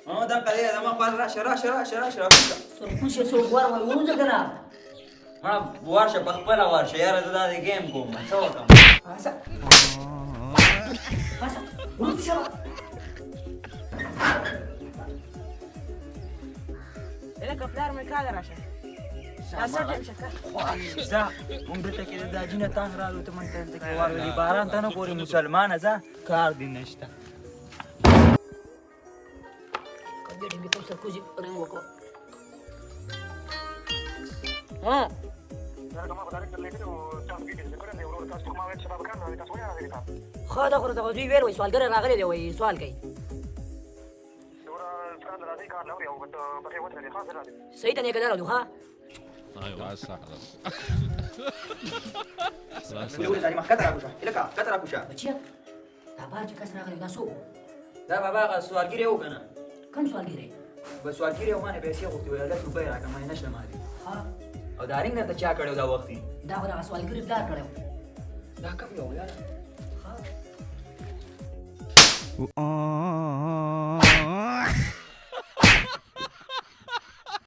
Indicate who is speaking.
Speaker 1: او دا قضیه زما خپل راشه راشه راشه راشه راشه.
Speaker 2: سرکوشه څوک ور وای ووځه که نه؟
Speaker 1: مړه ورشه، په خپله ورشه یاره، زه دا د ګیم کوم، څه وکړم؟
Speaker 2: پاسه وروسته شه.
Speaker 3: لکه پلار مې کاله راشه.
Speaker 1: ځه، مونږ دلته کې د جینه تنګ رالو، ته مونږ ته دلته کې ورغلي باران ته نه ګورې. مسلمانه ځه، کار دې نشته.
Speaker 2: دې ټیم کې کوم سرکوزي رنګ وکړو؟ ها، ښه، دا خو راته زوی ویل، وایي سوالګر راغلی دی، وایي سوال کوي. صحیح ته نیکه درلو. ښه.
Speaker 4: ايوه صح.
Speaker 1: ولې ظالمه، ښکته راکوشه، هلکه ښکته راکوشه.
Speaker 2: بچیه، دا بار چې کس راغلی دا څوک؟
Speaker 1: دا بابا هغه سوالګری و که نه؟
Speaker 2: کوم سوالګری؟
Speaker 1: بس سوالګری و، ما نه پیسې غوښتې، ویل 10 روپۍ راکړه، ما یې نشته ما دي.
Speaker 2: ښه.
Speaker 1: او دا رنګ درته چا کړی و دا وختي؟
Speaker 2: دا خو دغه سوالګري پلار کړی و.
Speaker 1: دا کوم یو یاره؟
Speaker 2: ښه.